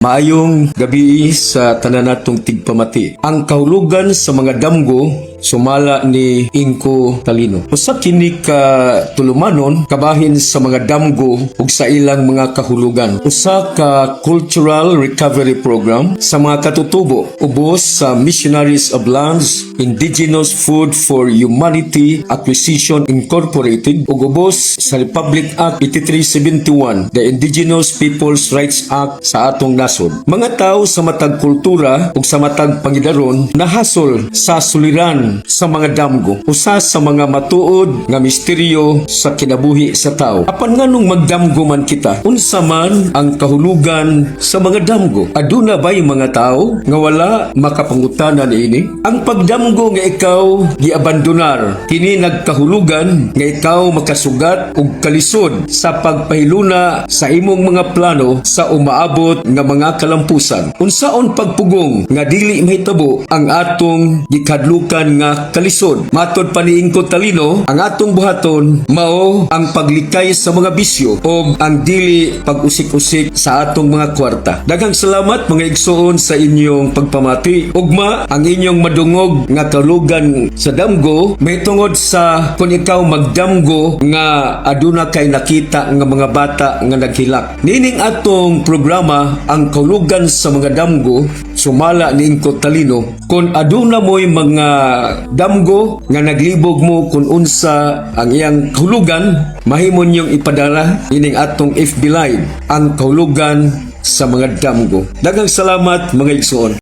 Maayong gabi sa tanan natong tigpamati. Ang kahulugan sa mga damgo sumala ni Ingko Talino. Usa kini ka tulumanon kabahin sa mga damgo ug sa ilang mga kahulugan. Usa ka cultural recovery program sa mga katutubo ubos sa Missionaries of Lands, Indigenous Food for Humanity Acquisition Incorporated ug ubos sa Republic Act 8371, the Indigenous Peoples Rights Act sa atong nasod. Mga tao sa matag kultura ug sa matag pangidaron nahasol sa suliran sa mga damgo. Usa sa mga matuod nga misteryo sa kinabuhi sa tao. Apan nganong magdamgo man kita? Unsa man ang kahulugan sa mga damgo? Aduna ba'y mga tao nga wala makapangutana niini? Ang pagdamgo nga ikaw giabandonar, kini nagkahulugan nga ikaw makasugat og kalisod sa pagpahiluna sa imong mga plano sa umaabot nga mga kalampusan. Unsaon pagpugong nga dili mahitabo ang atong gikadlukan nga kalisod? Matod pa ni Ingko Talino, ang atong buhaton mao ang paglikay sa mga bisyo o ang dili pag-usik-usik sa atong mga kwarta. Daghang salamat, mga igsoon, sa inyong pagpamati. Ugma ang inyong madungog nga kahulugan sa damgo mahitungod sa kung ikaw magdamgo nga aduna kay nakita nga mga bata nga naghilak. Nining atong programa, Ang Kahulugan sa Mga Damgo sumala ni Ingko Talino, kung aduna mo'y mga damgo nga naglibog mo kung unsa ang iyang kahulugan, mahimo ninyong ipadala ining atong FB Live, Ang Kahulugan sa Mga Damgo. Daghang salamat, mga igsoon.